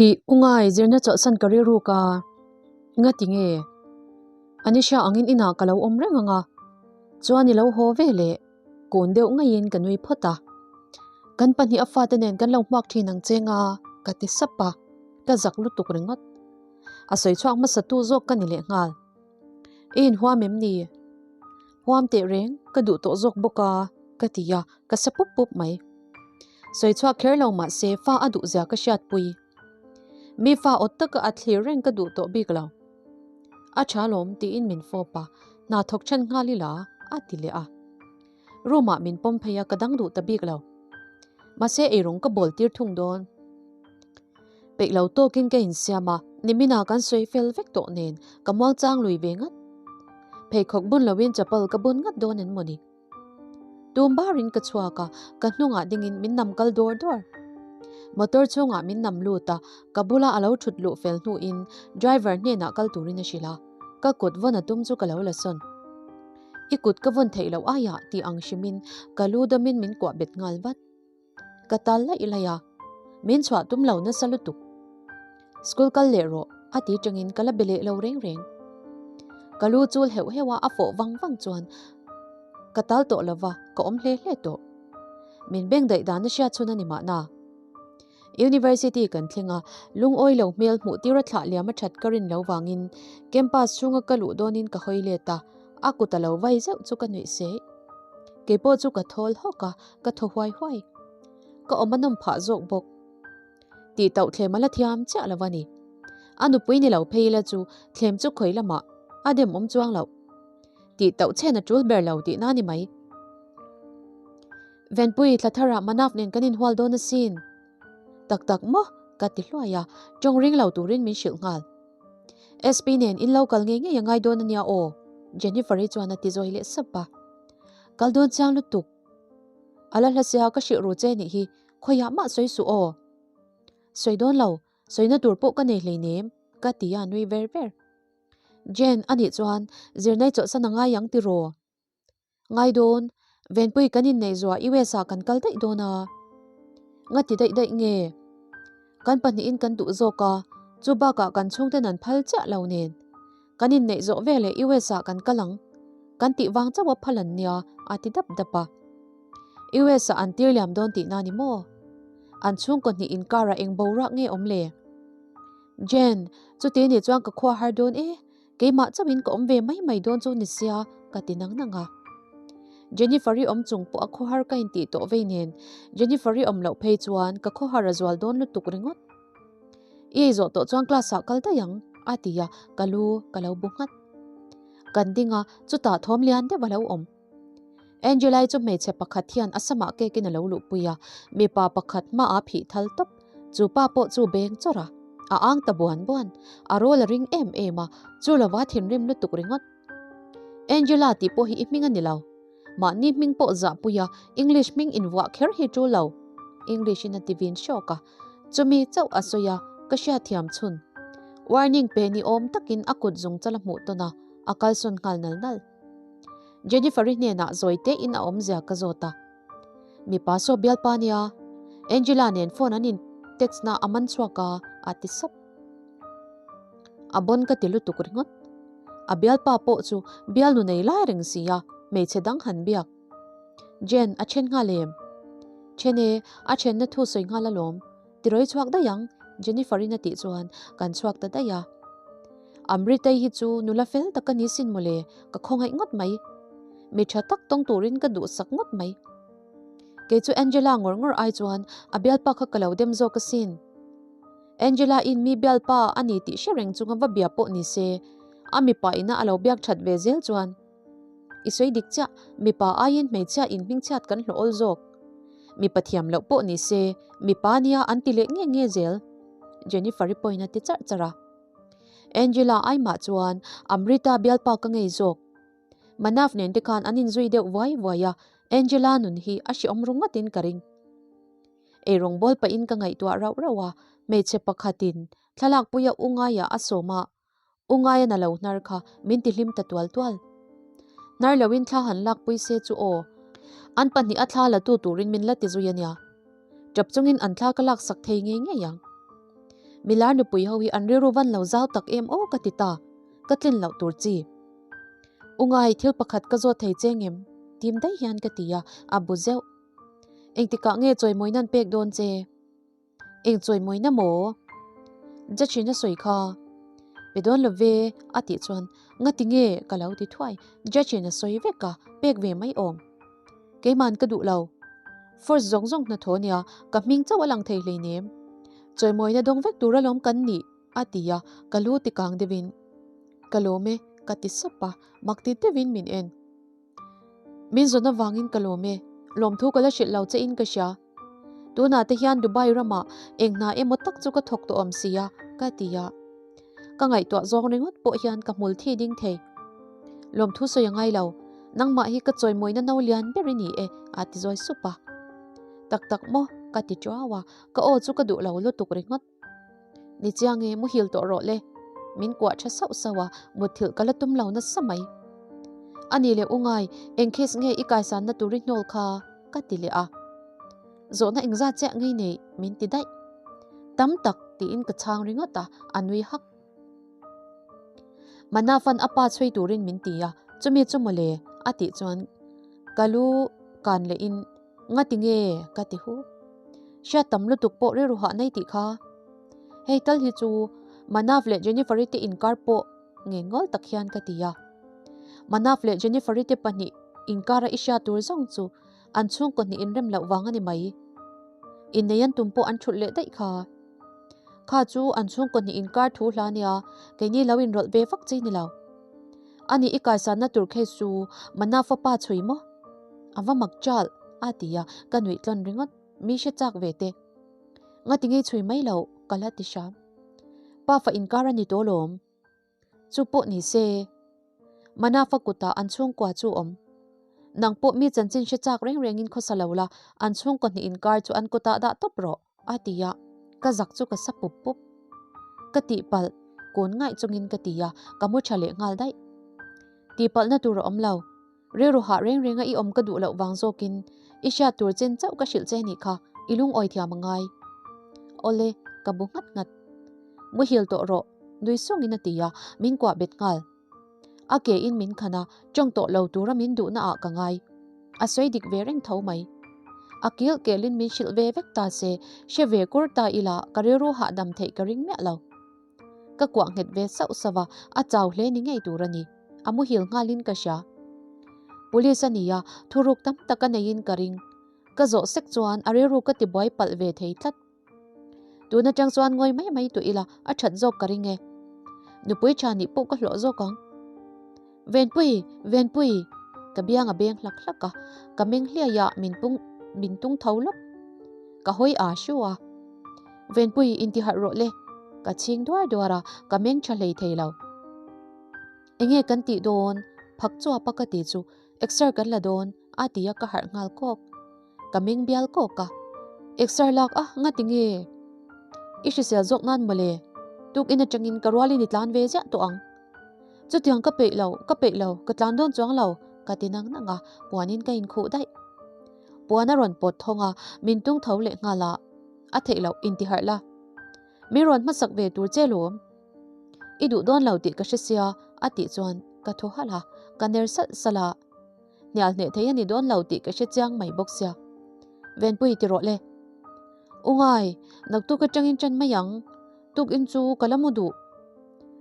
I u ngai zirna chawlhsan ka rilruk a, ngati nge? Anisha angin inah ka lo awm reng ang a, chuan i lo haw ve leh kun deuh ngaiin ka nui phawt a. Kan pahnih a fate nen kan lo hmuak thin ang cheng a, ka ti sap a, ka zak lutuk ringawt. A sawi chhuak hmasa tu zawk ka ni leh nghal. I inhuam em ni? Huam teh reng, ka duh tawh zawk bawk a, ka ti a, ka sa pup pup mai. Sawi chhuak kher lo mah se fa a duh zia ka hriatpui. Mi fa awt taka a thlir reng ka duh tawh bik lo. A tha lawm tiin min fawp a, hna thawk then nghal ila a ti leh a. Room ah min pawm phei a ka dang duh ta bik lo. Mahse eirawng ka bawl tir thung dawn. Peih lo tawkin ka insiam a, niminah kan sawi fel vek tawh nen ka muangchang lui ve ngat. Pheikhawk bun loin chapal ka bun ngat dawn en mawni. Tum barin ka chhuak a, ka hnungah dingin min nam kal dawr dawr. Motor chhungah min nam lut a, ka bula a lo thut luh fel hnuin driver hnenah kal turin a hrilh a, ka kut vawn a tum chu ka lo la sawn. I kut ka vawn theih loh aiah tih ang hrimin ka lu dawmin min kuah bet nghal vat. Ka tal laih laih a, min chhuah tum lo nasa lutuk. School kal leh rawh a ti tangin ka la be leh lo reng reng. Ka lu chul heuh heuh a, a fawh vang vang chuan ka tal tawh lo va, ka awm hle hle tawh. Min beng daih dan a hriat chhun a ni mahna. University kan thleng a, lungawi lo hmel hmuh tir a thlah liam a that ka rin lo vangin campus chhunga ka luh dawnin ka hawi let a, a kut a lo vai zeuh chu ka nuih seh. Keipawh chu ka thawl hawk a, ka thaw huai huai. Ka awm a nawm phah zawk bawk. Tih tauh thlem a la thiam chiah lo a ni. A nupui ni lo phei ila chu thlem chu khawi lamah a dem awm chuang loh. Tih tauh chen a tul ber lo tihna a ni mai. Venpui thla tharah Manaf nen kan inhual dawn asin. Tak tak maw? Ka ti hluai a, tawng ring lo turin min hrilh nghal. SP nen in lo kal ngei ngei a ngai dawn a nia aw, Jennifer-i chuan a ti zawi leh sap a. Kal dawn chiang lutuk. A la hla sia ka hrilh ru che nih hi, khawiah mah sawi suh aw. Sawi dawn lo, sawina tur pawh ka nei hleinem, ka ti a nui ver ver. Jen, anih chuan zirnai chawlhsan a ngai ang tiraw? Ngai dawn, Venpui kan inneih zuah US ah kan kal daih dawn a. Nga ti daih daih nge? Kan pahnihin kan duh zawk a, chu bakah kan chhungten an phal chiah lo nen. Kan inneih zawh veleh US ah kan kal ang. Kan tih vang chauh a phal an nia, a ti dap dap a. US ah an tir liam dawn tihna ni maw? An chhungkaw hnih inkarah eng boruak nge awm le? Jen, chuti nih chuan ka khua har dawn e. Keimah chauhin ka awm ve mai mai dawn chu ni sia ka ti nang nang a. Jennifer-i awm chung pawh a khawhar ka intih tawh vei nen Jennifer-i awm loh phei chuan ka khawhar a zual dawn lutuk ringawt. I ei zawh tawh chuan class ah kal daih ang a ti a, ka lu ka lo bu nghat. Kan ding a, chutah thawm lian deuh a lo awm. Angela-i chu hmeichhe pakhat hian a samah cake-in a lo luhpui a, mipa pakhat hmaah phih thal tawp. Chu pa pawh chu beng chawrh a, a ang ta buan buan. A rawl a ring em em a, chu lova thinrim lutuk ringawt. Angela tih pawh hi i hming a ni lo. Mahni hming pawh zahpui a, English hming invuah kher hi tul lo. English-in a ti vin hrawk a, chumi chauh a sawi a, ka hriatthiam chhun. Warning pe ni awm takin a kut zung chal a hmuh tawn a, a kalsawn nghal nal nal. Jennifer-i hnenah zawi tein a awmzia ka zawt a. Mipa saw bialpa nia, Angela nen phone an in text na a man chhuak a, a ti sap. A bon ka ti lutuk ringawt. A bialpa pawh chu bialnu nei lai reng si a, hmeichhe dang han biak. Jen, a then nghal em? Then e, a thenna thu sawi nghal alawm. Tirawi chhuak daih ang, Jennifer-in a tih chuan kan chhuak ta daih a. Amritei hi chu nula fel tak a ni sin mawle, ka khawngaih ngawt mai. Mi tha tak tawng turin ka duhsak ngawt mai. Kei chu Angela ngawr ngawr ai chuan a bialpa kha ka lo dem zawk asin. Angela-in mi bialpa a ni tih hre reng chunga va bia pawh ni se, a mipa ina a lo biak that ve zel chuan I sawi dik chiah, mipa aiin hmeichhia in hmingchhiat kan hlawh awl zawk. Mipa thiam loh pawh ni se, mipa nia an ti leh nge nge zel. Jennifer-i pawhin a ti charh charh a. Angela aimah chuan Amrita bialpa ka ngei zawk. Manav nen te khan an inzui deuh vuai vuai a, Angela nun hi a hreawm ru ngawtin ka ring. Eirawng bawl pahin ka ngaihtuah rauh rauh a, hmeichhe pakhatin thlalakpuia u ngaiah a sawm a, U Ngaian a lo hnar kha min ti hlim ta tual tual. Hnar loin thla han lakpui se chu aw. An pahnih a thla la tu turin min la ti zui a nia. Tap chungin an thla ka laksak thei ngei ngei ang. Milar nupui ho hi an rilru van lo zau tak em aw ka ti ta, ka tlin loh tur chi. U ngai thil pakhat ka zawt thei che ngem? Tim daih hian ka ti a, a bu zeuh. Engtikah nge chawimawi nan pek dawn che? Eng chawimawina maw? Judge-in a sawi kha. Pe dawn lo ve, a tih chuan ngati nge ka lo ti thuai. Judge-in a sawi vek a, pek ve mai awm. Keiman ka duh lo. Force zawng zawng hnathawh nia, ka hming chauh a lang thei hleinem. Chawimawina dawng vek tur alawm kan nih, a ti a, ka lu ti kang deuhin. Ka lawm e, ka ti sap a, mak ti deuhin min en. Min zawn avangin ka lawm e, lawmthu ka la hrilh lo che in ka hria. Tunah te hian Dubai ramah eng hna emaw tak chu ka thawk tawh awm si a, ka ti a. Ka ngaihtuah zawng ringawt pawh hian ka hmul thi ding thei. Lawmthu sawi a ngai lo, nangmah hi ka chawimawina no lian ber i ni e, a ti zawi sup a. Tak tak maw? ka ti ṭuau a, ka aw chu ka duh lo lutuk ringawt. Ni chiang e, muhil tawh rawh le. Min kuah tha sauh sauh a, mutthilh ka la tum lo nasa mai. A ni leh u ngai, eng case nge i kaisanna tur i hnawl kha? ka ti leh a. Zawhna engzat chiah ngei nei min ti daih. Tam tak tiin ka chhang ringawt a, a nui hak. Manafan a pa chhui turin min ti a, chumi chu mawle a tih chuan ka lu kan lehin Nga ti nge? ka ti hu. Hriat tam lutuk pawh rilru hah nei tih kha. Hei tal hi chu Manav leh Jennifer-i te inkar pawh nge ngawl tak hian ka ti a. Manav leh Jennifer-i te pahnih inkara i hriat tur zawng chu an chhungkaw hnih inrem loh vang a ni mai. Innei an tum pawh an thulh leh daih kha. Kha chu an chhungkaw hnih inkar thu hla nia, keini lo inrawlh ve vak chi ni lo. Ani i kaisanna tur case chu Manav-a pa chhui maw? A va mak chalh, a ti a, ka nuih tlawn ringawt, mi hre chak ve te. Ngati ngei chhui mai loh, ka la ti hram. Pafa inkar a ni tawh lawm. Chu pawh ni se. Manafa kutah an chhungkua chu awm. Nang pawh mi chanchin hre chak reng rengin khawsa lo la, an chhungkaw hnih inkar chu an kutah dah tawp rawh, a ti a, ka zak chu ka sa pup pup. Ka tihpalh, kun ngaih chungin ka ti a, ka mu tha leh nghal daih. Tihpalhna tur a awm lo. Rilru hah reng renga i awm ka duh loh vang zawkin i hriat tur chen chauh ka hrilh che nih kha i lungawi thiam a ngai. Awle, ka bu nghat nghat. Muhil tawh rawh, nui sungin a ti a, min kuah bet nghal. A ke in min khan a, tawng tawh lo tura min duhna ah ka ngai. A sawi dik ve reng tho mai. A kil kelin min hrilh ve vek ta se, hre ve kur ta ila ka rilru hahdam theih ka ring miah lo. Ka kuah nghet ve sauh sauh a, a chau hle ni ngei tur a ni. A muhil nghalin ka hria. Police a ni a, thuruk tam tak a neiin ka ring. Ka zawh sek chuan a rilru ka tibuai palh ve thei tlat. Tun atang chuan ngawi mai mai tawh ila, a that zawk ka ring e. Nupui tha nih pawh ka hlawh zawk ang. Venpui! Venpui! Ka biang a beng hlak hlak a, ka meng hliai a, min pung min tung tho lawp. Ka hawi aa hru a. Venpui, intiharh rawh le. Ka chhing duar duar a, ka meng tha hlei thei lo. Enge kan tih dawn? Phak chuap a ka ti chu, Exer kan la dawn, a ti a ka harh nghal kawk. Ka meng bial kawk a. Exer lak a, ngati nge? I hrisel zawk nan mawle. Tukin atangin ka rualin i tlan ve ziah tawh ang. Chutiang ka peih lo, ka peih lo, ka tlan dawn chuang lo, ka ti nang nang a, puanin ka inkhuh daih. Puan a rawn pawt thawng a, min tung tho leh nghal a, a theih loh intiharh la. Min rawn hmasak ve tur che lawm. I duh dawn lo tih ka hre sia, a tih chuan ka thaw halh a, ka ner salh salh a. Hnial hneh thei a ni dawn lo tih ka hre chiang mai bawk sia. Venpui ti rawh le. U ngai, naktuk atangin ṭan mai ang. Tukin chu ka la mu duh.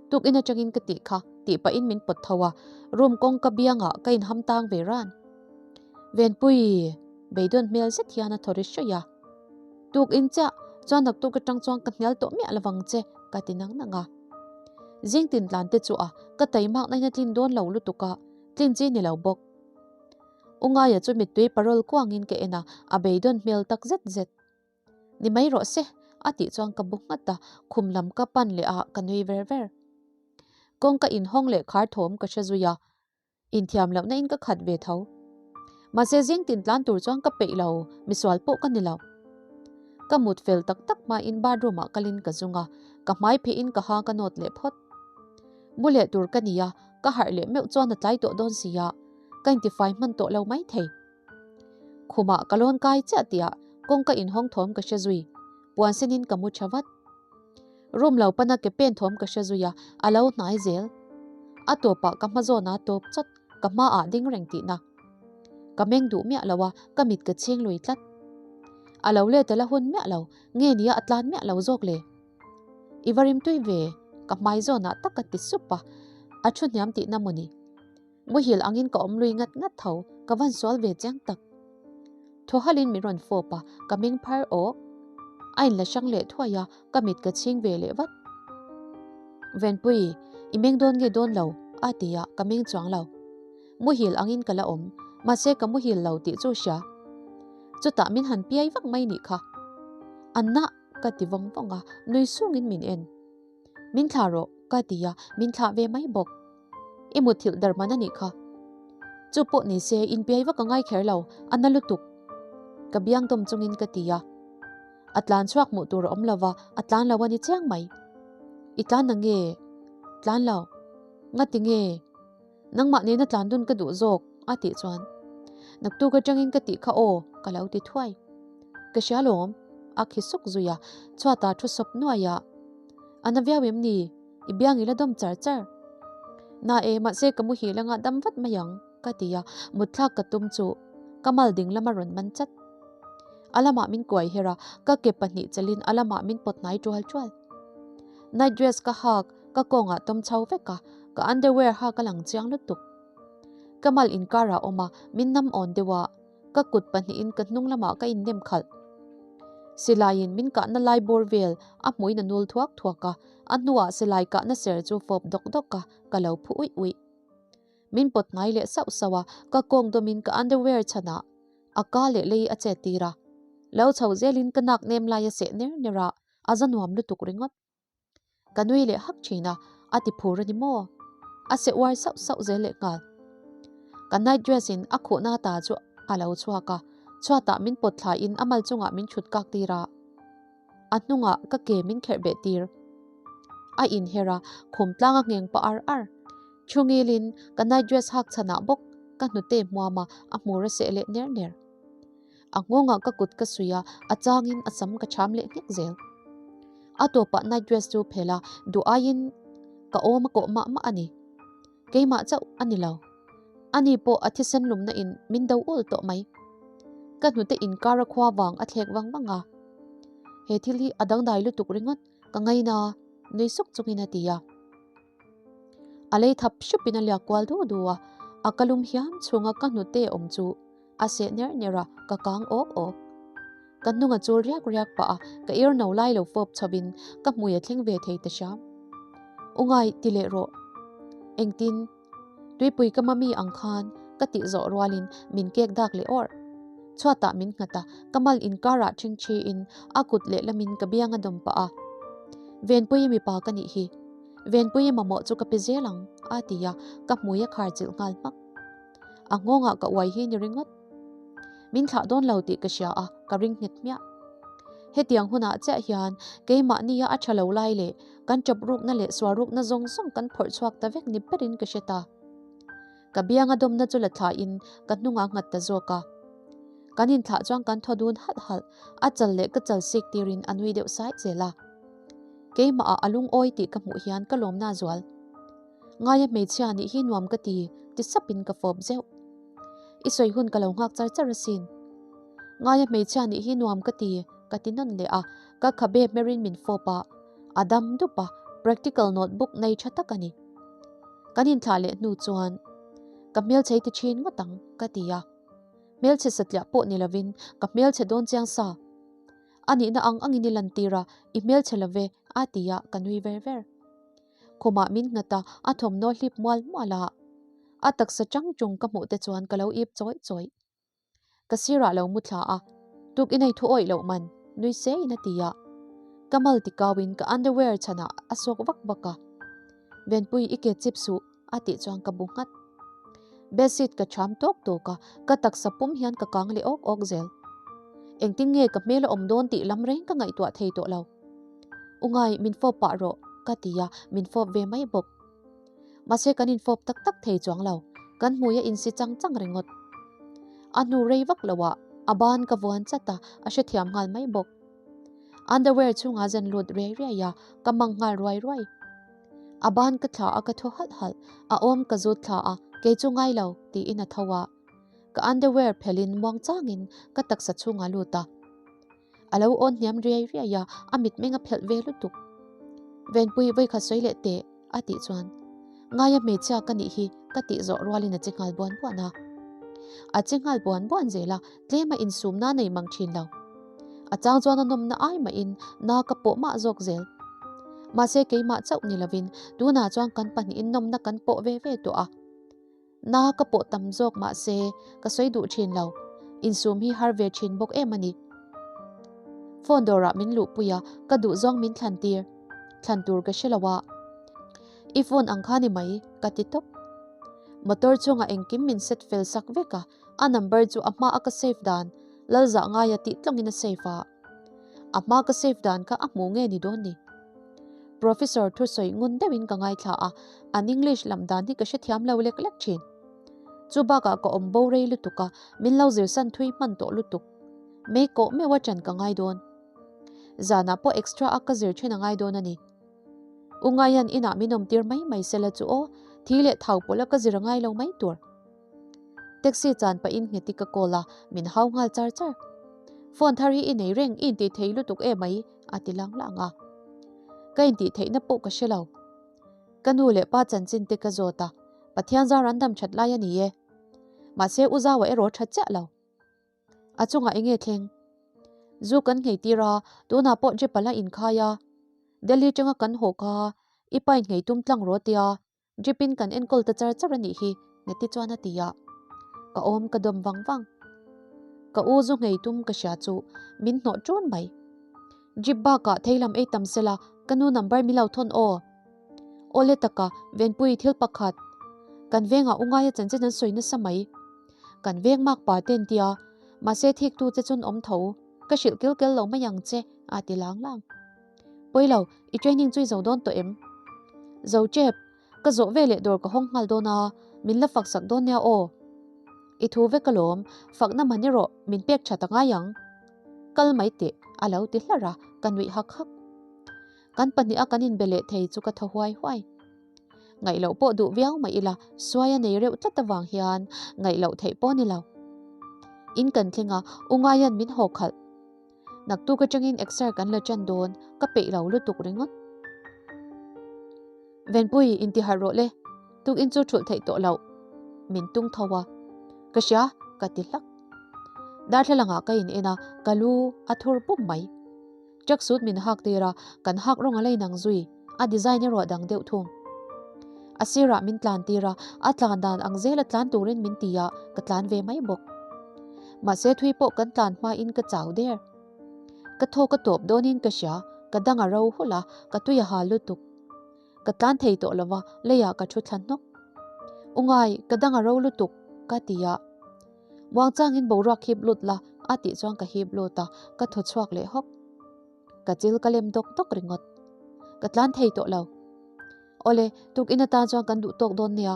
Tukin atangin ka tih kha tih pahin min pawt tho a, room kawngka biangah ka inham tang ve ran. Venpui, beidawn hmel zet hian a thaw ri hraih a. Tukin chiah chuan naktuk atang chuan ka hnial tawh miah lovang che ka ti nang nang a. Zing tin tlan te chu a, ka taimak nain a tlin dawn lo lutuk a, tlin chi ni lo bawk. U Ngaia chu mittui parawl kuangin ka en a, a beidawn hmel tak zet zet. Ni mai rawh se, a tih chuan ka bu nghat a, khum lam ka pan leh a, ka nui ver ver. Kawngka inhawng leh khar thawm ka hre zui a, inthiam lohna in ka khat ve tho. Mahse zing tin tlan tur chuan ka peih lo, misual pawh ka ni lo. Ka mut fel tak tak hmain bathroom ah kalin ka zung a, ka hmai pheihin ka ha ka nawt leh phawt. Mu leh tur ka ni a, ka harh leh meuh chuan a tlai tawh dawn si a, ka intifai hman tawh lo mai thei. Khumah ka lawn kai chiah tihah kawngka inhawng thawm ka hre zui, puan senin ka mu tha vat. Room lo pana ke pen thawm ka hre zui a, a lo hnai zel. A tawpah ka hma zawn a tawp chawt, ka hmaah ding reng tihna. Ka meng duh miah lo a, ka mit ka chhing lui tlat. A lo let a la hun miah lo, nge nia a tlan miah lo zawk le? I va rimtui ve, ka hmai zawnah tak ka ti sup a, a thu hniam tihna maw ni? Muhil angin ka awm lui ngat ngat tho, ka van sual ve chiang tak. Thaw halin min rawn fawp a, ka meng phar awk. A inla hrang leh thuai a, ka mit ka chhing ve leh vat. Venpui, i meng dawn nge dawn lo? a ti a, ka meng chuang lo. Muhil angin ka la awm, mahse ka muhil lo tih chu hria. Chutah min han piai vak mai nih kha. Anna ka ti vawng vawng a, nui sungin min en. Min thlah rawh ka ti a, min thlah ve mai bawk. I mutthilh dar man a nih kha. Chu pawh ni se inpiai vak a ngai kher lo, a na lutuk. Ka biang dawm chungin ka ti a. A tlan chhuak hmuh tur a awm lo va, a tlan lo a ni chiang mai. I tlan ang nge? Tlan lo. Ngati nge? Nangmah nena tlan dun ka duh zawk, a tih chuan. Naktuk atangin ka tih kha aw, ka lo ti thuai. Ka hria lawm, a khi suk zui a, chhuatah thu sawp nuai a. A na viau em ni? I biang i la dawm char char. Na e, mahse ka muhil anga dam vat mai ang, ka ti a, mutthlak ka tum chu ka mal ding lama rawn man chat. A lamah min kuai her a, ka ke pahnih chelin a lamah min pawt hnai tual tual. Night dress ka hak, ka kawngah tawm chho vek a, ka underwear hak a lang chiang lutuk. Ka mal inkarah awm a, min nam awn deuh a, ka kut pahnihin ka hnung lamah ka innem khalh. Silaiin min kahna lai bawr vel a hmuin a nul thuak thuak a, a hnuah silai kahna ser chu fawp dawk dawk a, ka lo phu uih uih. Min pawt hnai leh sauh sauh a, ka kawng dawmin ka underwear chhanah a ka leh lei a chet tir a. Lo chho zelin ka nak nem lai a seh ner ner a, a za nuam lutuk ringawt. Ka nui leh hak thin a, a ti phur a ni maw? A seh uar sauh sauh zel leh nghal. Ka night dress in a khuhna ta chu a lo chhuak a, chhuatah min pawt thla in a mal chungah min thut kak tir a, a hnungah ka ke min kherh beh tir. A inher a, khum tlang a ngheng pah ar ar. Thu ngilin ka night dress hak chhanah bawk ka hnute hmuam a, a hmur a seh leh ner ner. A nghawngah ka kut ka suih a, a changin a sam ka cham leh nghek zel. A tawpah night dress chu phel a, duh aiin ka awm a kawh mah mah a ni. Keimah chauh a ni lo. Ani pawh a thisen lumna in min do ul tawh mai. Ka hnute inkar a khua vang a thlek vang vang a. He thil hi a dangdai lutuk ringawt ka ngaina nui suk chungin a ti a. A lei thap hrupin a liak kual du du a, a ka lum hiam chhunga ka hnute awm chu A seh ner ner a, ka kang awk awk. Ka hnung a chul riak riak pah a, ka ir no lai lo fawp chho in ka hmui a thleng ve thei ta hram. U ngai, ti leh rawh. Engtin? Tuipui ka mami ang khan ka tih zawh rualin min kek dak leh awrh. Chhuatah min nghat a, ka mal inkarah ṭhingṭhi in a kut lehlamin ka biang a dawm pah a. Venpuii mipa ka nih hi. Venpuii mamawh chu ka pe zel ang, a ti a, ka hmui a khar chilh nghal hmak. A nghawngah ka uai hi ni ringawt. Min thlah dawn lo tih ka hria a, ka ring nghet hmiah. Hetiang hunah chiah hian keimahnia a tha lo lai leh kan chawp rukna leh sual rukna zawng zawng kan phawrh chhuak ta vek ni berin ka hre ta. Ka bianga dawmna chu la thlahin ka hnungah nghat ta zawk a. Kan inthlah chuan kan thaw dun halh halh, a chal leh ka chal sik tirin a nui deuh sai zel a. Keimahah a lungawi tih ka hmuh hian ka lawmna a zual. Ngaia hmeichhia nih hi nuam ka ti, ti sapin ka fawp zeuh. I sawi hun ka lo nghak char char asin. Ngaia hmeichhia nih hi nuam ka ti, ka ti nawn leh a, ka khabe hmerin min fawp a, a dam dup a, practical notebook nei tha tak a ni. Kan inthlah leh hnu chuan ka hmelchhe ti thin ngawt ang, ka ti a. Hmelchhe satliah pawh ni lovin ka hmelchhe dawn chiang sa. A nihna ang angin i lantir a, i hmelchhe love, a ti a, ka nui ver ver. Khumah min nghat a, a thawmhnaw hlip mual mual a. A taksa chang chung ka hmuh te chuan ka lo ip chawih chawih. Ka sirah lo mu thla a, tuk i nei thu awih loh man, nui se in a ti a. Ka mal ti kau in ka underwear chhanah a sawk vak vak a. Venpui i ke chip suh, a tih chuan ka bu nghat. Bedsheet ka cham tawk tawk a, ka taksa pum hian ka kang leh awk awk zel. Engtin nge ka hmel a awm dawn tih lam reng ka ngaihtuah thei tawh lo. U ngai, min fawp pah rawh, ka ti a, min fawp ve mai bawk. Mahse kan infawp tak tak thei chuang lo, kan hmui a insi chang chang ringawt. A hnu rei vak loah a ban ka vuan chat a, a hrethiam nghal mai bawk. Underwear chhungah zen lut riai riai a, ka mang nghal ruai ruai. A ban ka thla a ka thaw halh halh, a awm ka zut thla a, kei chu ngai lo, tiin a tho a. Ka underwear phelhin muang changin ka taksa chhungah lut a. A lo awn hniam riai riai a, a mitmeng a phelh ve lutuk. Venpui vawikhat sawi leh teh, a tih chuan, Ngaia hmeichhia ka nih hi ka tih zawh rualin a che nghal buan buan a. A che nghal buan buan zel a, tlema insumna nei mang thin lo. A chang chuan a nawmna ai mahin na ka pawh mah zawk zel. Mahse keimah chauh ni lovin tunah chuan kan pahnihin nawmna kan pawh ve ve tawh a. Na ka pawh tam zawk mahse ka sawi duh thin lo, insum hi har ve thin bawk em a ni. Phone dawrah min luhpui a, ka duh zawng min thlan tir. Thlan tur ka hre lo a. I phone ang kha ni mai, ka ti tawp. Motor chungah engkim min set fel sak vek a, a number chu a hma a ka save dan Lalzah ngaia tih tlawngin a save a. A hma ka save dan kha a hmu nge ni dawn ni? Professor thusawi ngun deuhin ka ngaithla a, an English lam dan hi ka hrethiam lo lek lek thin. Chu bakah ka awm bo rei lutuk a, min lo zirsan thui hman tawh lutuk. Mei kawh meuh a ṭan ka ngai dawn. Zanah pawh extra a ka zir ṭhin a ngai dawn a ni. U Ngaian inah min awmtir mai mai sela chu aw, thi leh thau pawlh a ka zir a ngai lo mai tur. Taxi chan pahin ngheti ka call a, min hau nghal char char. Phone thar hi i nei reng, i intih thei lutuk em mai, a ti lang lang a. Ka intih theihna pawh ka hre lo. Ka nu leh pa chanchin te ka zawt a, Pathian zar an dam that lai a ni e. Mahse u Zaua erawh tha chiah lo. A chungah enge thleng? Zu kan nghei tir a, tunah pawh Jepal a inkhai a. Delhi tanga kan haw kha i pain nghei tum tlang rawh tia Drip in kan enkawl ta char char a nih hi, Neti chuan a ti a. Ka awm ka dawm vang vang. Ka u zu nghei tum ka hria chu min hnawh ṭun mai. Drip bakah thei lam ei tam sela ka nu number min lo thawn aw. Awle taka Venpui thil pakhat. Kan vengah u ngaia chanchin an sawi nasa mai. Kan veng mak pa te an tia, mahse thik tu che chuan awm tho, ka hrilh kil kel lo mai ang che a ti lang lang. Pawi lo, i training chu i zo dawn tawh em? Zo tep, ka zawh ve leh dawr ka hawng nghal dawn a, min la fak sak dawn nia aw. I thu vek alawm, fakna man erawh min pek tha ta ngai ang. Kal mai teh, a lo ti hlar a, ka nuih hak hak. Kan pahniha kan inbe leh thei chu ka thaw huai huai. Ngaih loh pawh duh viau mah ila, suai a nei reuh tlat avang hian ngaih loh theih pawh a ni lo. In kan thleng a, u Ngaian min haw khalh. Naktuk atangin exer kan la ṭan dawn, ka peih lo lutuk ringawt. Venpui, intiharh rawh le, tukin chu ṭhulh theih tawh loh. Min tung tho a. Ka hria, ka ti hlak. Darthlalangah ka in en a, ka lu a thur pum mai. Tracksuit min hak tir a, kan hak rawng a la inang zui, a design erawh a dang deuh thung. A sirah min tlan tir a, a tlan dan ang zela tlan turin min ti a, ka tlan ve mai bawk. Mahse thui pawh kan tlan hmain ka chau der. Ka thaw ka tawp dawnin ka hria, ka dang a ro hulh a, ka tui a hal lutuk. Ka tlan thei tawh lova, leiah ka thu thla hnawk. U ngai, ka dang a ro lutuk, ka ti a. Muangchangin boruak hip lut la, a tih chuan ka hip lut a, ka thaw chhuak leh hawk. Ka chil ka lem dawk dawk ringawt. Ka tlan thei tawh lo. Awle, tukin atan chuan kan duh tawk dawn nia.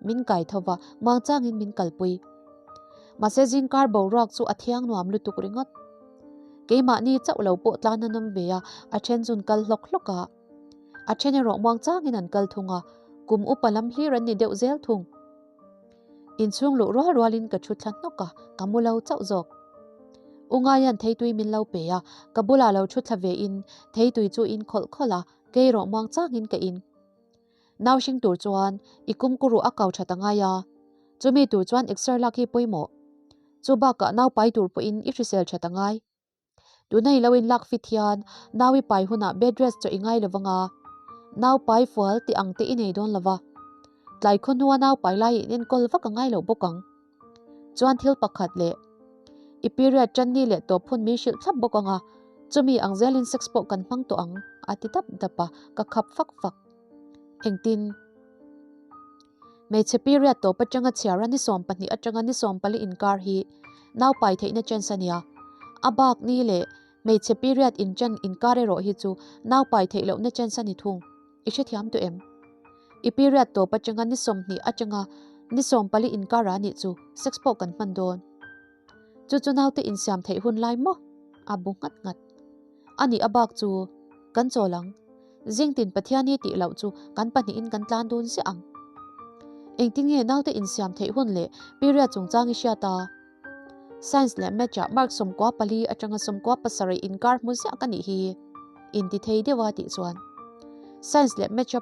Min kai tho va, muangchangin min kalpui. Mahse zingkar boruak chu a thiang nuam lutuk ringawt. Keimahni chauh lo pawh tlan an awm ve a, a then chun kal hlawk hlawk a. A then erawh muangchangin an kal thung a, kum upa lam hlir an ni deuh zel thung. Inchhung luh rual rualin ka thu thla hnawk a, ka mu lo chauh zawk. U Ngaian theitui min lo pe a, ka bulah lo thu thla vein theitui chu in khawlh khawlh a, kei rawh muang changin ka in. Nau hring tur chuan i kumkuruh a kau that a ngai a, chumi tur chuan exer lak hi pawimawh. Chu bakah nau pai tur pawhin i hrisel that a ngai. Tuna i lo in lak fit hian nau i pai hunah bed rest chaw i ngai lo vang a, nau pai fual tih ang te i nei dawn lo va, tlai khaw hnua nau pai lai in enkawl vak a ngai lo bawk ang. Chuan thil pakhat leh i period tan ni leh tawp hun min hrilh thlap bawk ang a, chumi ang zelin sex pawh kan hmang tawh ang a ti dap dap a, ka khap fak fak. Engtin? Hmeichhe period tawp atanga chhiara ni 12 atanga ni 14 inkar hi nau pai theihna chance a nia. A bak ni leh hmeichhe period inṭan inkar erawh hi chu nau pai theih lohna chance a ni thung. I hrethiam tawh em? I period tawp atanga ni 20 atanga ni 14 inkar a nih chu sex pawh kan hman dawn. Chu chu naute insiam theih hun lai maw? A bu nghat nghat. A nih a bak chu kan chawl ang. Zingtin Pathiani tih loh chu kan pahnihin kan tlan dun ziah ang. Engtin nge naute insiam theih hun leh period chungchang i hriat a? Science leh Maths ah mark 14 atanga 17 inkar hmu ziah ka nih hi inti thei deuh a tih chuan Science leh Maths a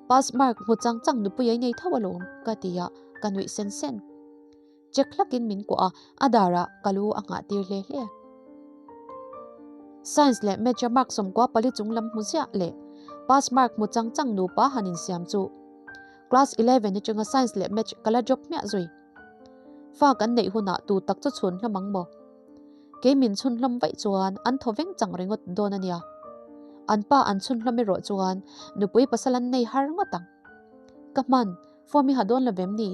pass mark hmu chang chang nupui a inei tho alawm ka ti a, ka nuih sen sen. Check hlakin min kuah a, a darah ka lu a nghah tir hle hle. Science leh Maths a mark 94 chung lam hmu ziah leh pass mark hmu chang chang nupa han insiam chu Class 11 atanga Science leh Maths ka la drop hmiah zui. Fa kan neih hunah tu tak chu chhun hlawm ang maw? Kei min chhun hlawm vaih chuan an thaw veng chang ringawt dawn a nia. An pa an chhun hlawm erawh chuan nupui pasal an nei har ngawt ang. Ka hman, form i ha dawn lo vem ni?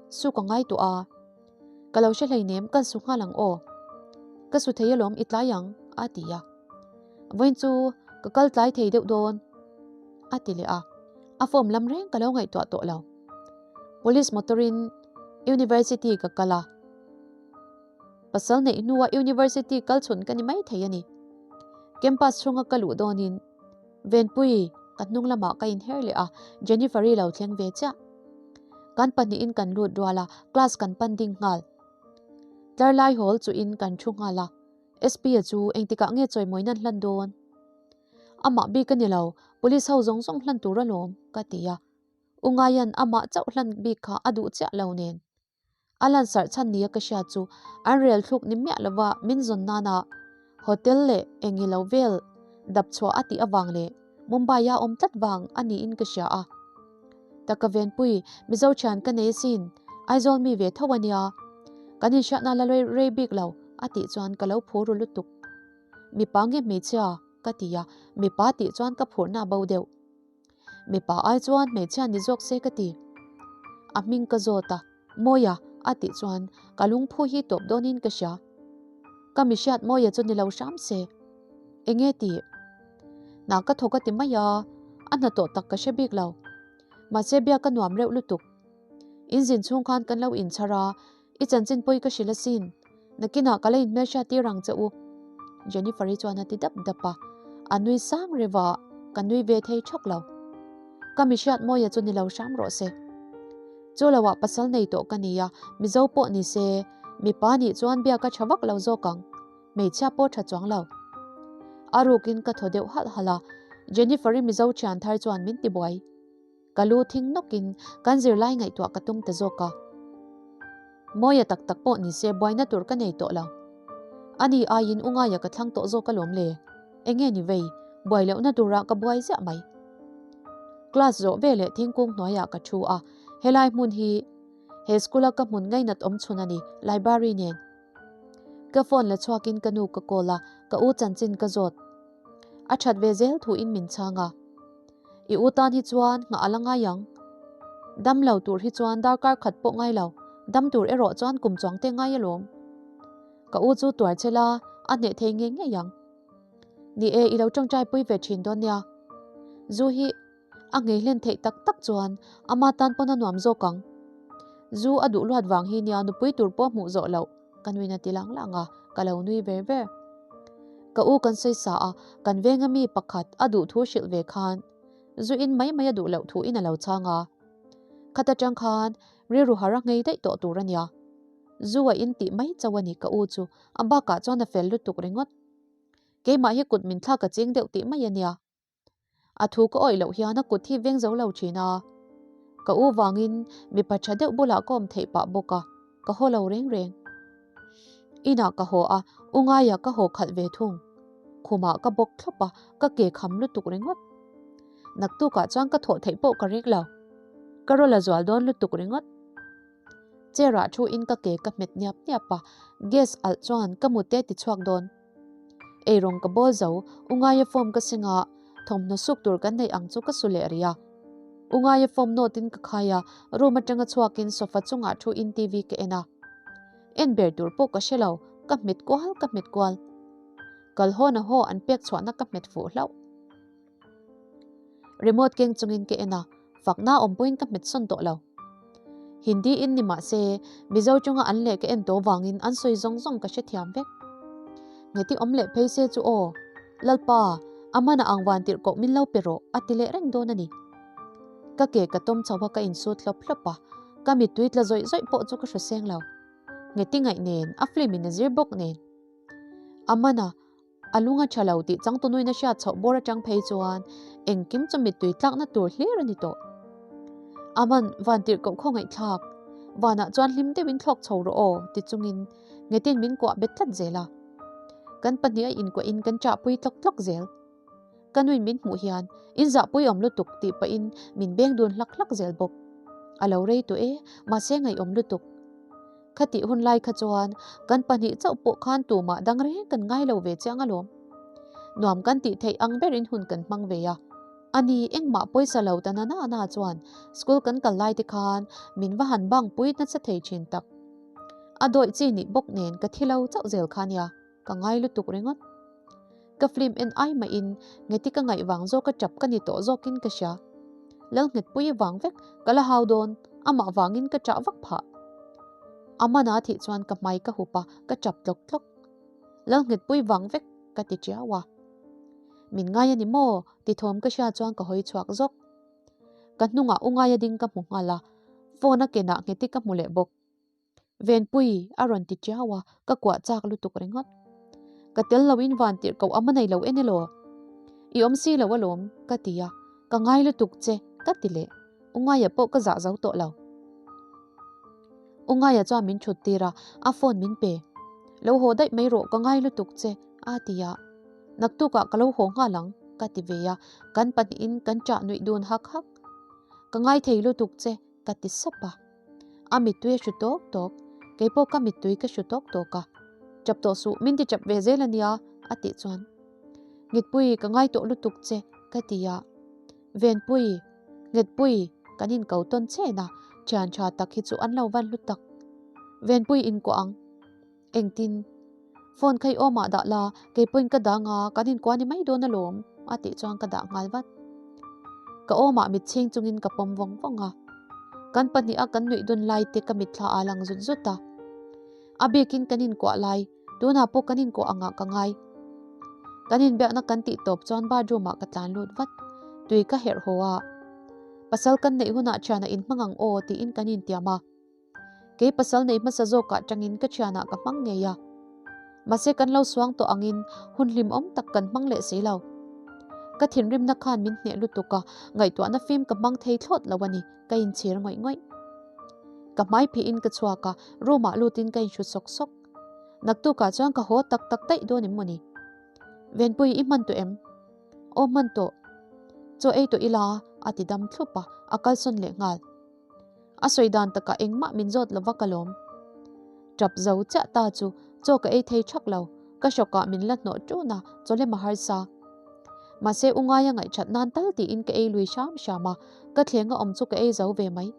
Su ka ngai tawh a. Ka lo hre hleinem kan su nghal ang aw. Ka su thei alawm i tlai ang, a ti a. Vawiin chu ka kal tlai thei deuh dawn, a ti leh a. A form lam reng ka lo ngaihtuah tawh lo. Police motor in University ka kal a, pasal neih hnua University kal chhun ka ni mai thei a ni. Campus chhunga ka luh dawnin Venpui ka hnung lamah ka inher leh a, Jennifer-i lo thleng ve chiah. Kan pahnihin kan lut rual a, class kan pan ding nghal. Tlar lai hawl chuhin kan thu nghal a, SP-a chu engtikah nge chawimawi nan hlan dawn? Amah bik a ni lo, police ho zawng zawng hlan tur alawm, ka ti a. U Ngaian amah chauh hlan bik kha a duh chiah lo nen. A lansarh chhan nia ka hriat chu an rel thluk ni miah lova min zawn nana hotel leh eng ilo vel dap chhuah a tih avang leh Mumbai-a awm tlat vang a niin ka hria a. Taka Venpui, Mizo thian ka nei asin, Aizawl mi ve tho a nia. Kan inhriatna la rei bik lo a tih chuan ka lo phur ru lutuk. Mipa nge hmeichhia? ka ti a, mipa tih chuan ka phurhna a bo deuh. Mipa ai chuan hmeichhia ni zawk se ka ti. A hming ka zawt a, Mawia a tih chuan ka lungphu hi tawp dawnin ka hria. Ka mi hriat Mawia chu ni lo hram se. Enge tih? Hna ka thawk a ti mai a, a hna tawh tak ka hre bik lo. Mahse biak ka nuam reuh lutuk. In zin chhung khan kan lo inchhar a, I chanchin pawi ka hrilh asin, nakinah ka la inhmelhriat tir ang che u. Jennifer-i chuan a ti dap dap a, a nui sang reuh a, ka nui ve thei thak lo. Ka mi hriat mawia chu ni lo hram rawh se. Chu loah pasal nei tawh ka ni a, Mizo pawh ni se, mipa nih chuan biak a tha vak lo zawk ang, hmeichhia pawh tha chuang lo. A rukin ka thaw deuh halh halh a, Jennifer-i Mizo thian thar chuan min tibuai. Ka lu thing nawkin kan zirlai ngaihtuah ka tum ta zawk a. Mawia tak tak pawh ni se buaina tur ka nei tawh lo. Ani aiin u ngaia ka thlang tawh zawk alawm le. Enge ni vei, buai lohna turah ka buai ziah mai. Class zawh veleh thingkung hnuaiah ka thu a, helai hmun hi he school a ka hmun ngainat awm chhun a ni, library nen. Ka phone la chhuakin ka nu ka call a, ka u chanchin ka zawt. A that ve zel thuin min chhang a. I u tan hi chuan nghah a la ngai ang. Dam lo tur hi chuan darkar khat pawh ngai lo, dam tur erawh chuan kum chuang te ngai alawm. Ka u chu tuar che la, a hneh thei ngei ngei ang. Ni e, i lo tawngtai pui ve thin dawn nia. Zu hi a nghei hlen theih tak tak chuan ama tan pawn a nuam zawk ang. Zu a duh luat vang hi nia nupui tur pawh hmuh zawh loh. Ka nuin a ti lang lang a, ka lo nui ver ver. Ka u kan sawi sa a, kan venga mi pakhat a duh thu hrilh ve khan zu in mai mai a duh loh thu in a lo chhang a. Khat atang khan rilru har a nghei daih tawh tur a nia. Zu a in tih mai chauh a ni ka u chu, a bakah chuan a fel lutuk ringawt. Keimah hi kut min thlak a ching deuh tih mai a nia. A thu ka awih loh hian a kut hi veng zo lo thin a, ka u vangin mipa tha deuh bulah ka awm theih pah bawk a, ka haw lo reng reng. Inah ka haw a, u ngaia ka haw khalh ve thung. Khumah ka bawk thlawp a, ka ke kham lutuk ringawt. Naktukah chuan ka thawh theih pawh ka ring lo. Ka rawl a zual dawn lutuk ringawt. Chair ah thu in ka ke ka hmet niap niap a, gas alh chuan ka mute ti chhuak dawn. Eirawng ka bawl zo, u ngaia form ka seng a, thawmhnaw suk tur kan neih ang chu ka su leh rih a. U ngaia form note in ka khai a, room atanga chhuak in sofa chungah thu in TV ka en a. En ber tur pawh ka hre lo, ka hmet kual ka hmet kual. Kal hawn a haw an pek chhuahna ka hmet fuh hlauh. Remote keng chungin ka en a, fakna awm pawhin ka hmet sawn tawh lo. Hindi in ni mah se, Mizo chunga an leh ka en tawh vangin an sawi zawng zawng ka hrethiam vek. Ngheti awm leh phei se chu aw. Lalpa, a mana ang van tirhkoh min lo pe rawh, a ti leh reng dawn a ni. Ka ke ka tawm chho a ka insut hlawp hlawp a, ka mittui tla zawih zawih pawh chu ka hre seng lo. Ngeti ngaih nen, a film in a zir bawk nen. A mana a lung a tha lo tih changtunuin a hriat chhoh bawr atang phei chuan engkim chu mittui tlakna tur hlir a ni tawh. A man van tirhkoh khawngaihthlak, vanah chuan hlim deuhin thlawk chho rawh aw ti chungin Ngetin min kuah bet tlat zel a. Kan pahnih a inkuahin kan chahpui tlawk tlawk zel. Ka nuin min hmuh hian in zahpui awm lutuk tih pahin min beng dun hlak hlak zel bawk. A lo rei tawh e, mahse ngaihawm lutuk. Khatih hun lai kha chuan kan pahnih chauh pawh khan tumah dang reng kan ngai lo ve chiang alawm. Nuam kan tih theih ang berin hun kan hmang ve a. Ani engmah pawisa lo ta na na na chuan school kan kal lai te khan min va han bang pui nasa thei thin tak. A dawih chi nih bawk nen ka thi lo chauh zel kha nia, ka ngai lutuk ringawt. Ka film en ai mahin Ngheti ka ngaih vang zawk a tap ka ni tawh zawkin ka hria. Lal Nghetpuii vang vek ka la hau dawn, amah vangin ka ṭah vak phah. A mana thih chuan ka hmai ka hup a, ka ṭap tlawk tlawk. Lal Nghetpuii vang vek ka ti ṭiau a. Min ngai a ni maw? ti thawm ka hria chuan ka hawi chhuak zawk. Ka hnungah u ngaia ding ka hmu nghal a, phone a kenah Ngheti ka hmu leh bawk. Venpui a rawn ti tiau a, ka kuah chak lutuk ringawt. Ka tel loin van tirh koh a ma nei lo en elaw? I awm si lo alawm, ka ti a, ka ngai lutuk che, ka ti leh. U Ngaia pawh ka zah zo tawh lo. U Ngaia chuan min thut tir a, a phone min pe. Lo haw daih mai rawh, ka ngai lutuk che, a ti a. Naktukah ka lo haw nghal ang, ka ti ve a, kan pahnihin kan chah nuih dun hak hak. Ka ngai thei lutuk che, ka ti sap a. A mittui a hru tawk tawk, keipawh ka mittui ka hru tawk tawk a. Chap tawh suh, min ti chap ve zel a nia, a tih chuan. Nghetpui, ka ngai tawh lutuk che, ka ti a. Venpui, Nghetpui, kan inko tawn chen a, thian tha tak hi chu an lo van hlu tak. Venpui inkuah ang. Engtin? Phone kha i awmah dah la, keipawhin ka dang a, kan inkuah ni mai dawn alawm, a tih chuan ka dah nghal vat. Ka awmah mit chhing chungin ka pawm vawng vawng a. Kan pahniha kan nuih dun lai te ka mitthla a lang zut zut a. A bikin kan inkuah lai, tunah pawh kan inkuah angah ka ngai. Kan inbiakna kan tih tawp chuan bathroom ah ka tlan lut vat. Tui ka herh haw a. Pasal kan neih hunah thianah inhmang ang aw tiin kan intiam a. Kei pasal nei hmasa zawkah tangin ka thianah ka hmang ngei a. Mahse kan lo suang tawh angin hun hlimawm tak kan hmang leh si lo. Ka thinrimna khan min hneh lutuk a, ngaihtuahna fim ka hmang thei thlawt lo a ni, ka inchhir ngawih ngawih. Ka hmai phihin ka chhuak a, room ah lutin ka inhru sawk sawk. Naktukah chuan ka haw tak tak daih dawn em maw ni? Venpui i hman tawh em? Aw hman tawh. Chaw ei tawh ila, a ti dam thlup a, a kalsawn leh nghal. A sawi dan takah engmah min zawt lo vak alawm. Tap zo chiah ta chu chaw ka ei thei thak lo, ka hrawkah min la hnawh ṭun a, chaw lem a harsa. Mahse u ngaia ngaihthat nan tal tiin ka ei lui hram hram a, ka thleng a awm chu ka ei zo ve mai.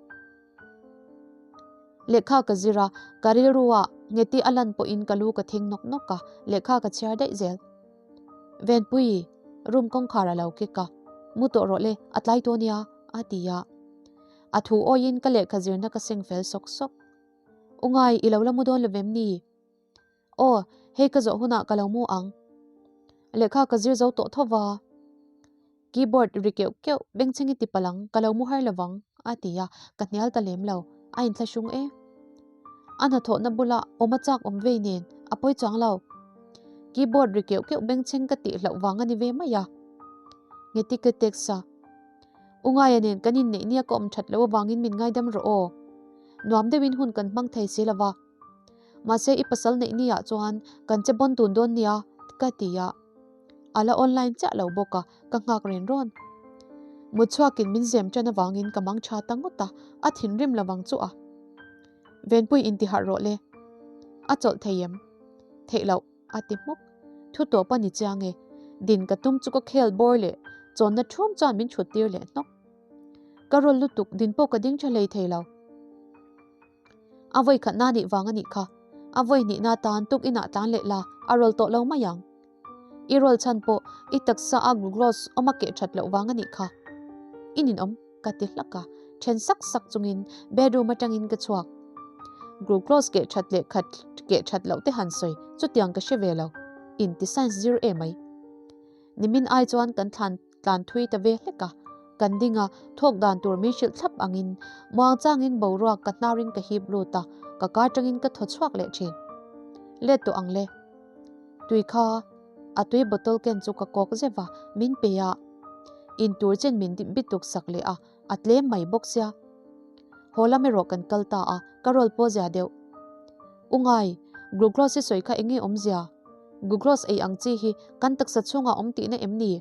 Lehkha ka zir a, ka rilru ah Ngeti a lan pawhin ka lu ka thing nawk nawk a, lehkha ka chhiar daih zel. Venpui, room kawngkhar a lo kik a, mu tawh rawh le, a tlai tawh nia, a ti a. A thu awiin ka lehkha zirna ka seng fel sawk sawk. U ngai, i lo la mu dawn lo vem ni? Aw, hei ka zawh hunah ka lo mu ang. Lehkha ka zir zo tawh tho va. Keyboard ri keuh keuh, bengchheng i ti palh ang, ka lo mu har lovang, a ti a, ka hnial ta lem lo, a inthlahrung e. A hnathawhna bula awm a chak awm vei nen, a pawi chuang lo. Keyboard ri keuh keuh bengchheng ka tih hlauh vang a ni ve mai a. Ngeti ka text a. U Ngaia nen kan inneih nia ka awm that loh avangin min ngaidam rawh aw. Nuam deuhin hun kan hmang thei si lova. Mahse i pasal neih niah chuan kan che bawn tun dawn nia ka ti a. A la online chiah lo bawk a, ka nghak ren rawn. Mut chhuakin min zem ṭan avangin ka mang ṭha ta ngawt a, a thinrim lovang chu a. Venpui intiharh rawh le. A chawlh thei em? Theih loh. A ti hmuk. Thu tawp a ni chiang e. Din ka tum chu ka khel bawr leh chawnna thum chuan min thut tir leh hnawk. Ka rawl lutuk din pawh ka ding tha hlei thei lo. A vawi khatna nih vang a nih kha. A vawi hnihna tan tuk inah tlan leh la a rawl tawh lo mai ang. I rawl chhan pawh i taksa a glucose awm a keh that loh vang a nih kha. I ninawm. Ka ti hlak a, then sak sak chungin bedroom atangin ka chhuak. Glucose keh that leh khat keh that loh te han sawi chutiang ka hre ve lo. Inti science zir e mai. Nimin ai chuan kan thlan tlan thui ta ve hlek a, kan ding a, thawk dan tur min hrilh thlap angin muangchangin boruak ka hnarin ka hip lut a, ka kar tangin ka thaw chhuak leh thin. Let tawh ang le. Tui kha a tui bottle ken chu ka kawk zeuh a, min pe a, in tur chen min bituk sak leh a, a tlem mai bawk sia. Haw lam erawh kan kal ta a, ka rawl pawh zia deuh. U ngai, glucose i sawi kha eng nge awmzia? Glucose ei ang chi hi kan taksa chhungah awm tihna em ni?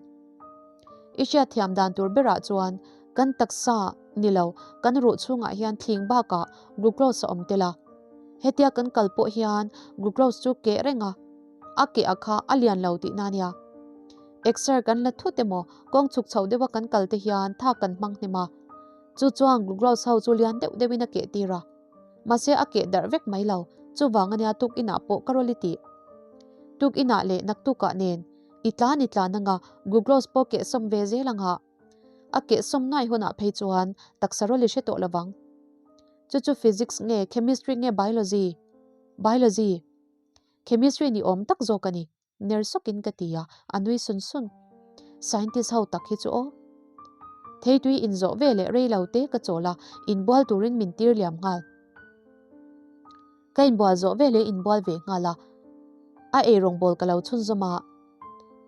I hriatthiam dan tur berah chuan kan taksa ni lo, kan ruh chhungah hian thling bakah glucose a awm tel a. Hetia kan kal pawh hian glucose chu keh reng a, a keh a kha a lian lo tihna a nia. Exer kan la thut emaw kawng chhuk chhoh deuha kan kal te hian thak kan hmang hnem a, chu chuan glucose ho chu lian deuh deuhin a keh tir a. Mahse a keh darh vek mai lo, chuvang ania tuk inah pawh ka rawl i tih. Tuk inah leh naktukah nen i tlan i tlan anga glucose pawh keh sawm ve zel anga a keh sawm ngai hunah phei chuan taksa rawl i hre tawh lovang. Chu chu physics nge chemistry nge biology? Biology. Chemistry ni awm tak zawk a ni. Ner sawkin ka ti a, a nui sun sun. Scientist ho tak hi chu aw. Theitui inzawh ve leh rei lo te ka chawl a, inbual turin min tir liam nghal. Ka inbual zawh ve leh inbual ve nghal a, a eirawngbawl ka lo chhunzawm a.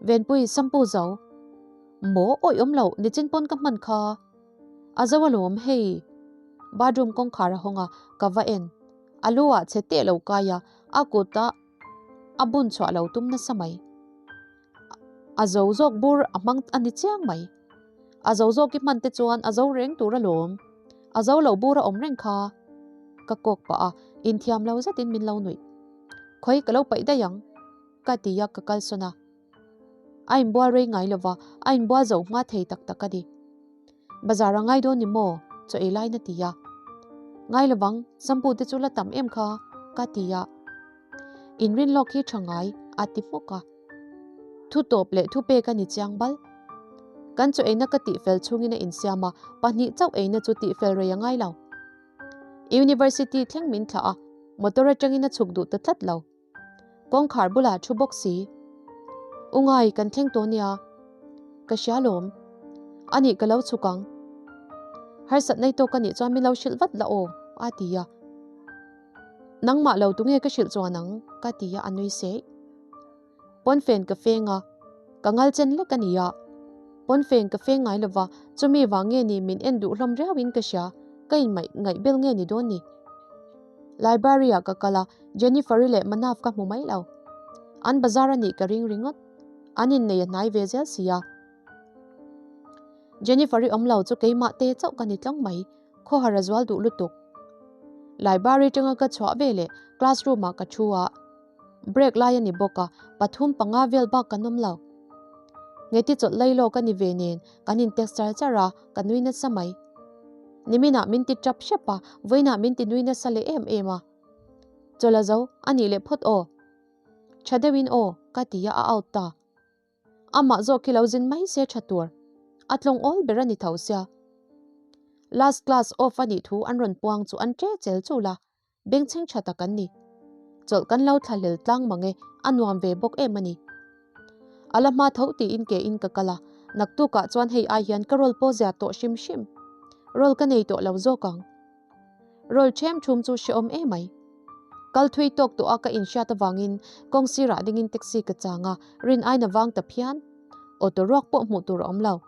Venpui, Sampu zo. Maw, awih awm loh, nichin pawn ka hman kha. A zo alawm, hei. Bathroom kawngkhar a hawng a, ka va en. A lu ah chhe teh lo kai a, a kut a. A bun chhuah lo tum nasa mai. A zo zawk bur a hmang a ni chiang mai. A zo zawk i hman te chuan a zo reng tur alawm. A zo lo bur a awm reng kha. Ka kawk pah a, inthiam lo zetin min lo nuih. Khawi ka lo paih daih ang. Ka ti a ka kalsawn a. A inbual rei ngai lova, a inbual zo hma thei tak tak a ni. Bazar a ngai dawn ni maw? Chaw ei laiin a ti a. Ngai lovang, shampoo te chu la tam em kha? Ka ti a. Inrin lawk hi tha ngai, a ti hmawk a. Thu tawp leh thu pek a ni chiang bal. Kan chaw eina ka tihfel chhungin a insiam a, pahnih chauh eina chu tihfel rei a ngai lo. University thleng min thlah a, motor atangin a chhuk duh ta tlat lo. Kawngkhar bulah thu bawk si. U ngai kan thleng tawh nia. Ka hria lawm. A nih ka lo chhuk ang. Harsat nei tawk a nih chuan min lo hrilh vat la aw, a ti a. Nangmah lo tunge ka hrilh chuan ang, ka ti a, a nui seih. Pawnfen ka feng a, ka ngal chen lek a ni a. Pawnfen ka feng ngai lova, chumi vang nge ni min en duh hlawm riauin ka hria, ka inmaih ngaihbel nge ni dawn ni. Library-ah ka kal a, Jennifer-i leh Manav ka hmu mai lo. An bazar a nih ka ring ringawt. An innei a hnai ve zel si a. Jennifer-i awm lo chu keimah te chauh ka ni tlawng mai, khawhar a zual duh lutuk. Library tanga ka chhuah ve leh classroom-ah ka thu a. Break lai a ni bawk a, pathum panga vel bak kan awm lo. Ngeti chawlh lai lawk a ni ve nen kan in text char char a, ka nui nasa mai. Niminah min ti tap hrep a, vawiinah min ti nui nasa leh em em a. Chawlh a zo, a nih leh phawt aw. Tha deuhin aw, ka ti a, a out ta. Amah zawk khi lo zin mai se tha tur. A tlawng awl ber a ni tho sia. Last class off a nih thu an rawn puang chu an ṭe chel chul a, Bengchheng tha tak an ni. Chawlh kan lo thlahlel tlang mang e, a nuam ve bawk em a ni. A la hma tho tiin ke in ka kal a, naktukah chuan hei ai hian ka roll pawh zia tawh hrim hrim. Roll ka nei tawh lo zawk ang. Roll ṭhem ṭhum chu hrehawm emai. Kal thui tawk tawh a ka inhriat avangin kawng sirah dingin taxi ka chang a, rin aina vang ta phian. Auto ruak pawh hmuh tur a awm lo.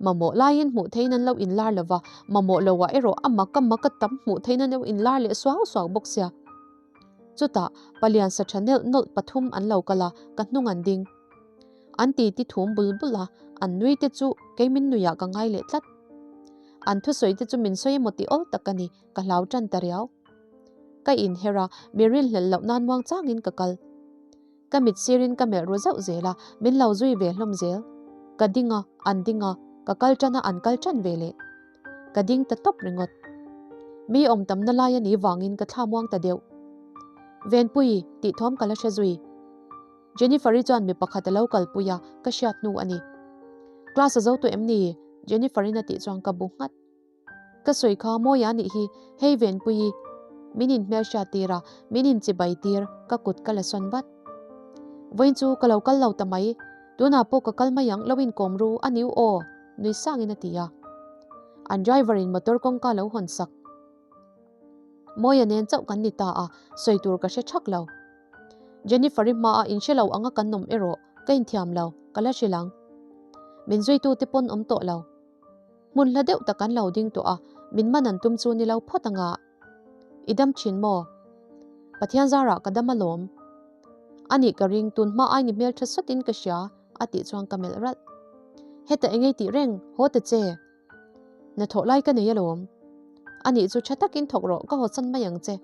Mamawh laiin hmuh theihin an lo inlar lo va, mamawh loah erawh a mak a mak a tam hmuh theihin an lo inlar leh suau suau bawk sia. Chutah, palian sa tha nelh nawlh pathum an lo kal a, ka hnung an ding. An titi thum bul bul a, an nui te chu kei min nuiah ka ngai leh tlat. An thusawi te chu min sawi emaw ti awl tak a ni, ka hlau tan ta riau. Ka inher a, mi rinhlelh loh nan muang changin ka kal. Ka mit sirin ka melh ru zauh zel a, min lo zui ve hlawm zel. Ka ding a, an ding a, ka kal tan a an kal tan ve leh. Ka ding ta tawp ringawt. Mi awm tamna lai a nih vangin ka thla muang ta deuh. Venpui, tih thawm ka la hre zui. Jennifer-i chuan mi pakhat a lo kalpui a, ka hriat hnu a ni. Class a zo tawh em ni? Jennifer-in a tih chuan ka bu nghat. Ka sawi kha mawi a nih hi, hei Venpuii, min inhmel hriat tir a, min inchibai tir, ka kut ka la sawn vat. Vawiin chu ka lo kal lo ta mai, Tunah pawh ka kal mai ang, lo inkawm ru a niu aw, nui sangin a ti a. An driver in motor kawngka lo hawn sak. Mawia nen chauh kan ni ta a, sawi tur ka hre thak lo. Jennifer-i hmaah inhre lo anga kan awm erawh ka inthiam lo, ka la hrilh ang. Min zuitute pawn awm tawh lo. Hmun hla deuh tak an lo ding tawh a, min man an tum chu ni lo phawt anga. I dam thin maw? Pathian zarah ka dam alawm. A nih ka ring, tun hma aini hmel tha sawtin ka hria, a tih chuan ka melh ralh. Heta engei tih reng, haw ta che. Hnathawh lai ka nei alawm. A nih chu tha takin thawk rawh, ka hawsan mai ang che.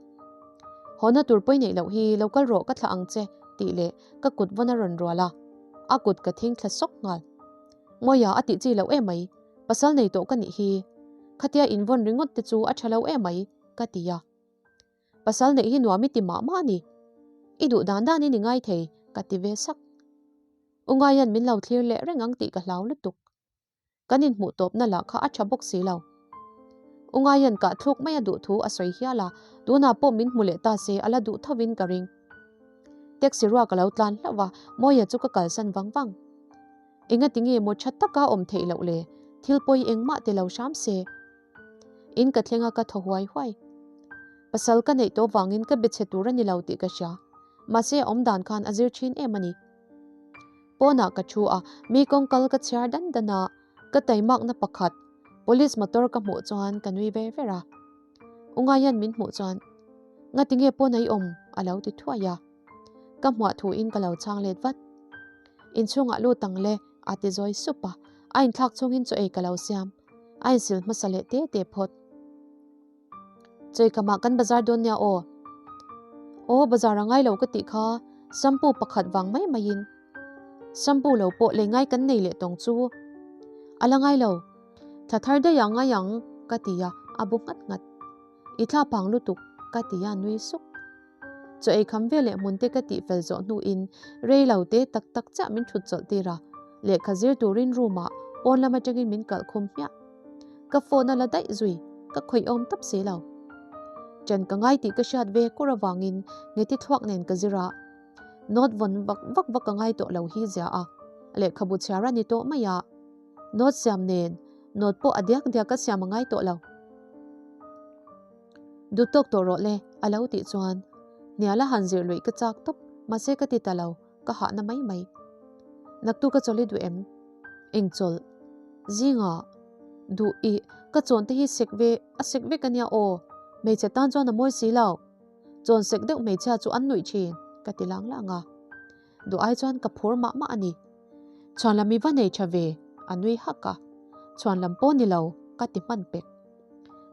Hawna tur pawi neih loh hi lo kal rawh ka thlah ang che tih leh ka kut vawn a rawn rual a, a kut ka thing thla sawk nghal. Mawia a tih chi loh emai, pasal nei tawh ka nih hi. Khatia invawn ringawt te chu a tha lo emai, ka ti a. Pasal neih hi nuam i ti mah mah a ni. I duh dan danin i ngai thei, ka ti ve sak. U Ngaian min lo thlir leh reng ang tih ka hlau lutuk. Kan inhmuh tawpna lah kha a tha bawk si lo. U Ngaian kah thluk mai a duh thu a sawi hial a, tunah pawh min hmu leh ta se a la duh thovin ka ring. Taxi ruak a lo tlan hlauh a, Mawia chu ka kalsan vang vang. Engati nge maw tha taka awm theih loh le, thil pawi engmah ti lo hram se. In ka thleng a ka thaw huai huai. Pasal ka neih tawh vangin ka be chhe tur a ni lo tih ka hria, mahse a awm dan khan a zir thin em a ni. Pawnah ka thu a, mi kawngkal ka chhiar dan dan a, ka taimakna pakhat police motor ka hmuh chuan ka nui ver ver a. U Ngaian min hmuh chuan, Ngati nge pawn a i awm? a lo ti thuai a. Ka hmuah thuin ka lo chhang let vat. Inchhungah lut ang le, a ti zawi sup a, a inthlak chungin chaw ei ka lo siam. A insil hmasa leh te te phawt. Chawikamah kan bazar dawn nia aw. Aw bazar a ngai lo ka tih kha shampoo pakhat vang mai maiin. Shampoo lo pawh lei ngai kan nei leh tawng chu. A la ngai lo. Thla thar daih a ngai ang ka ti a, a bu nghat nghat. I thla phang lutuk ka ti a nui suk. Chaw ei kham veleh hmun te ka tih fel zawh hnuin rei lo te tak tak chiah min thut chawlh tir a, lehkha zir turin room ah pawn lam atangin min kalh khum hmiah. Ka phone a la daih zui, ka khawih awm tawp si lo. Ṭan ka ngai tih ka hriat ve kur avangin ngeti thluak nen ka zir a, note vawn vak vak vak ka ngai tawh lo hi zia a, lehkhabu chhiar a ni tawh mai a. Note siam nen, note pawh a diak diak a siam a ngai tawh lo. Duh tawk tawh rawh le, a lo tih chuan hnial a han zirh luih ka chak tawp, mahse ka ti ta lo, ka hahna mai mai. Naktu ka chawlh i duh em? Eng chawlh? Zingah duh i ka chawn te hi sek ve a sek vek a nia aw, hmeichhe tan chuan a mawi si lo. Chawn sek deuh hmeichhia chu an nuih thin, ka ti lang lang a. Duh ai chuan ka phur mah mah a ni. Chhuan lam i va nei tha ve, a nui hak a. Chhuan lam pawh ni lo, ka ti hman pek.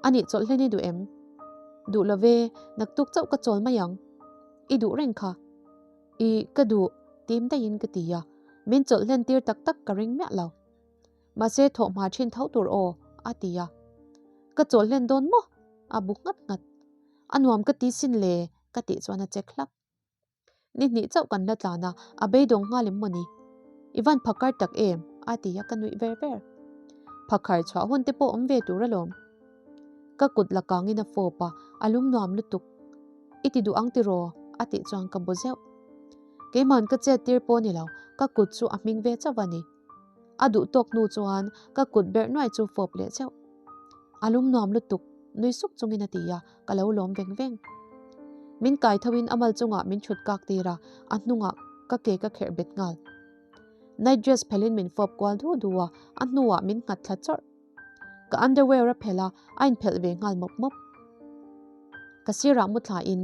A nih chawlh hlen i duh em? Duh lo ve, naktuk chauh ka chawl mai ang. I duh reng kha. I, ka duh, tim daihin ka ti a. Min chawlh hlen tir tak tak ka ring miah lo. Mahse thawh hma thin tho tur aw, a ti a. Ka chawl hlen dawn maw? A bu nghat nghat. A nuam ka ti sin le, ka tih chuan a chek hlak. Ni hnih chauh kan la tlan a, a beidawng nghal em mawni? I van phakar tak em? a ti a, ka nuih ver ver. Phakhar chhuah hun te pawh awm ve tur alawm. Ka kut la kangin a fawp a, a lum nuam lutuk. I ti duh ang tiraw? a tih chuan ka bu zeuh. Keiman ka chet tir pawh ni lo, ka kut chu a hming ve chauh a ni. A duh tawk hnu chuan ka kut berh nuai chu fawp leh zeuh. A lum nuam lutuk, nui suk chungin a ti a, ka lo lawm veng veng. Min kai thoin a mal chungah min thut kak tir a, a hnungah ka ke ka kherh bet nghal. Night dress phelhin min fawp kual du du a, a hnuah min nghat thla chawrh. Ka underwear a phelh a, a inphelh ve nghal mawp mawp. Ka sirah mu thlain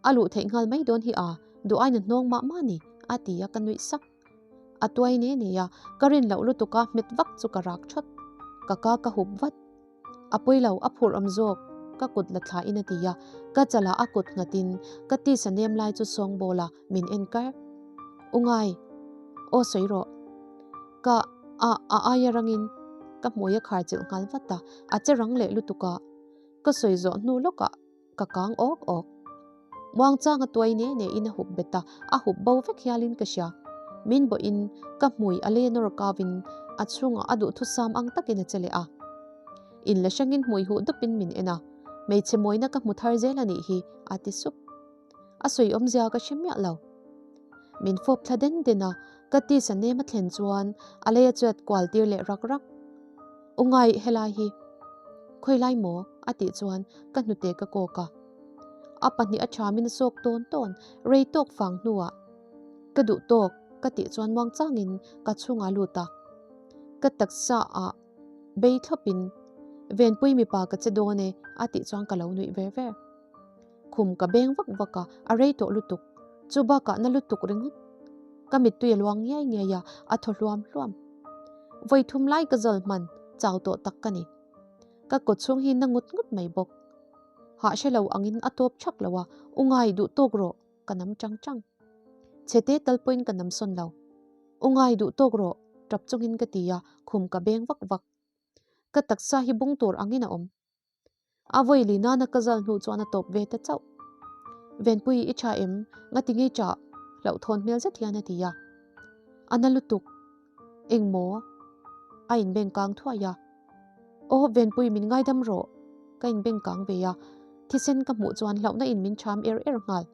a luh theih nghal mai dawn hi a, duh aina hnawng mah mah ni, a ti a, ka nuih sak. A tuai ne ne a, ka rin loh lutuk a hmet vak chu ka rak thawt. Ka ka ka hup vat. A pawi lo, a phurh awm zawk, ka kut la thla in a ti a, ka chalah a kut nghat in ka tisa nem lai chu sawng bawl a min en kar. U ngai, aw sawi rawh. Ka a a aia rangin ka hmui a khar chilh nghal vat a, a che rang leh lutuk a, ka sawi zawh hnu lawkah Ka kang awk awk. Muangchang a tuai ne ne in a hup bet a, a hup bo vek hialin ka hria. Min bawhin ka hmui a lei nawr kavin a chhungah a duhthusam ang takin a che leh a. In la hrangin hmui huh dupin min en a, hmeichhe mawina ka hmu thar zel a nih hi a ti sup. A sawi awmzia ka hre miah lo. Min fawp thla den den a, Ka tisa nem a thlen chuan a lei a chet kual tir leh rak rak. U ngai helai hi khawi lai maw? a tih chuan ka hnute ka kawk a. A pahnih a thamin a sawk tawn tawn rei tawk fang hnuah ka duh tawk ka tih chuan muangchangin ka chhungah lut a. Ka taksa ah bei thlawpin Venpui mipa ka che dawn e a tih chuan ka lo nuih ver ver. Khum ka beng vak vak a, a rei tawh lutuk. Chu bakah na lutuk ringawt. Ka mittui a luang ngiai ngiai a, a thaw hluam hluam. Vawi thum lai ka zal hman, chau tawh tak ka ni. Ka kaw chhung hi na ngut ngut mai bawk. Hah hre lo angin a tawp thak lo a, u ngai duh tawk rawh, ka nam chang chang. Chhete tal pawhin ka nam sawn lo. U ngai duh tawk rawh, tap chungin ka ti a, khum ka beng vak vak. Ka taksa hi bung tur angin a awm. A vawi li nana ka zal hnu chuan a tawp ve ta chauh. Venpui i tha em? Ngati ngei tah? Hlauhthawn hmel zet hian a ti a. A na lutuk. Eng maw? A inbeng kang thuai a. Aw Venpui min ngaidam rawh. Ka inbeng kang ve a. Thisen ka hmuh chuan hlauhna in min cham er er nghal.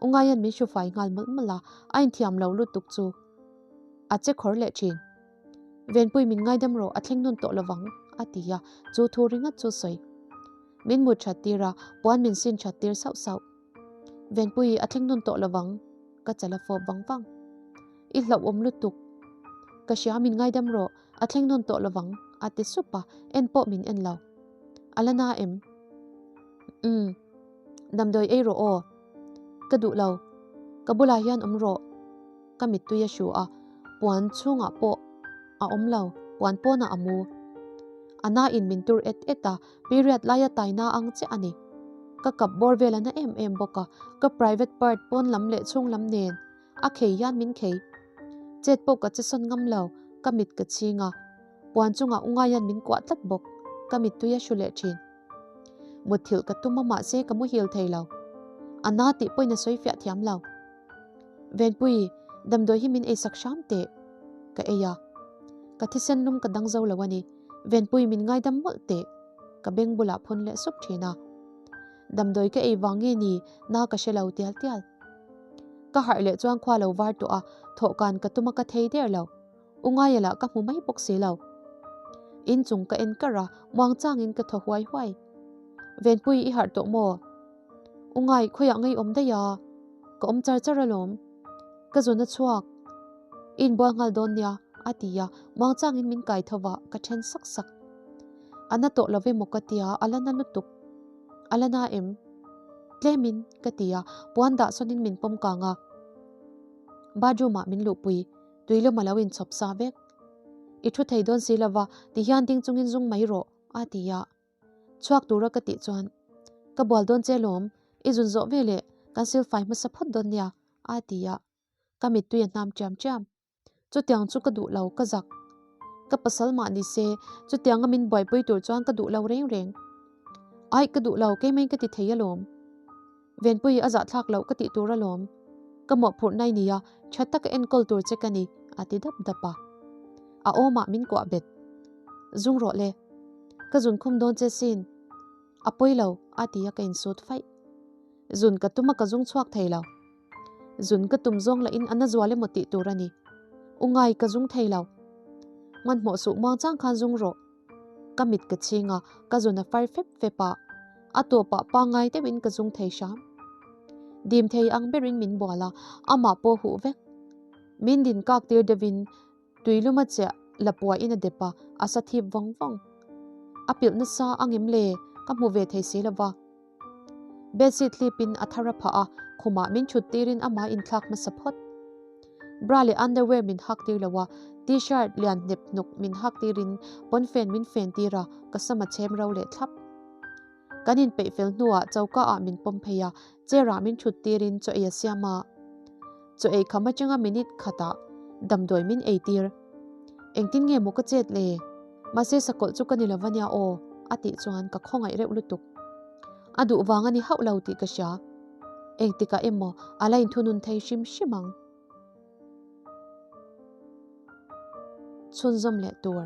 U Ngaian min hru fai nghal mawlh mawlh a, a inthiam lo lutuk chu a che khawr leh thin. Venpui min ngaidam rawh a thleng nawn tawh lovang a ti a, chu thu ringawt chu sawi. Min mut that tir a, puan min sin that tir sauh sauh. Venpui a thleng nawn tawh lovang ka chal a fawp vang vang. I hlauhawm lutuk. Ka hria min ngaidam rawh a thleng nawn tawh lovang a ti sup a, en pawh min en lo. A la na em? Umm. Damdawi ei rawh aw. Ka duh lo. Ka bulah hian awm rawh. Ka mittui a hru a, puan chhungah pawh a awm lo, puan pawnah a mu. A na in min tur et et a, period laia taina ang chiah a ni. Ka kap bawr vel a na em em bawk a, ka private part pawn lam leh chhung lam nen a khei hian min khei. Chet pawh ka che sawn ngam lo, ka mit ka chhing a, puan chungah u ngaian min kuah tlat bawk, ka mittui a hru leh thin. Mutthilh ka tum a mahse ka muhil thei lo. A na tih pawhin a sawi fiah thiam lo. Venpui, damdawi hi min eisak hram teh. Ka ei a. Ka thisen lum ka dang zo lo a ni. Venpui min ngaidam mawlh teh. Ka beng bulah phun leh sup thin a. Damdawi ka ei vang nge ni na ka hre lo tial tial. Ka harh leh chuan khua lo var tawh a, thawhkan ka tum a ka thei der lo. U ngaia lah ka hmu mai bawk si lo. Inchung ka en kar a, muangchangin ka thaw huai huai. Venpui i harh tawh maw? U ngai khawiah ngei awm daih a, ka awm char char alawm. Ka zun a chhuak. I inbual nghal dawn nia, a ti a, muangchangin min kai tho va, ka then sak sak. A na tawh lo ve maw ka tia, a la na lutuk. A la na em? Tlemin, ka ti a, puan dah sawnin min pawm kang a. Bathroom ah min luhpui, tuilum a lo inchhawp sa vek. I thu thei dawn si lova, tihian ding chungin zung mai rawh, a ti a. Chhuak tura ka tih chuan, Ka bual dawn che lawm, i zun zawh ve leh kan silfai hmasa phawt dawn nia, a ti a. Ka mittui a hnam chiam chiam. Chutiang chu ka duh lo, ka zak. Ka pasal mah ni se, chutianga min buaipui tur chuan ka duh lo reng reng. Aih, ka duh lo, keimah in ka ti thei alawm. Venpui a zahthlak loh ka tih tur alawm. Ka mawhphurh nai nia, tha taka enkawl tur che ka ni, a ti dap dap a. A awmah min kuah bet. Zung rawh le. Ka zun khum dawn che sin. A pawi lo, a ti a ka insut faih. Zun ka tum a ka zung chhuak thei lo. Zun ka tum zawng lahin a na zual emaw tih tur a ni. U ngai ka zung thei lo. Hmanhmawh suh muangchang khan zung rawh. Ka mit ka chhing a, ka zun a far fep fep a. A tawpah pangngai deuhin ka zung thei hram. Dim thei ang berin min bual a, amah pawh huh vek. Min din kak tir deuhin tuilum a chiah la puahin a dep a, a sa thip vawng vawng. A pilh nasa angem le, ka hmu ve thei si lova. Bedsheet hlipin a thar a phah a, khumah min thut tirin amah inthlak hmasa phawt. Bra leh underwear min hak tir lo a, T-shirt lian hnep hnuk min hak tirin pawnfen min fen tir a, ka sam a chhem ro leh thlap. Kan inpeih fel hnuah choka ah min pawm phei a, chair ah min thut tirin chaw ei a siam a. Chaw ei kham atanga minute khatah damdawi min ei tir. Engtin nge maw ka chet le? Mahse sakawlh chu ka ni lo ania aw, a tih chuan ka khawngaih reuh lutuk. A duh vang a ni hauh lo tih ka hria. Engtikah emaw a la inthunun thei hrim hrim ang. Chhunzawm leh tur.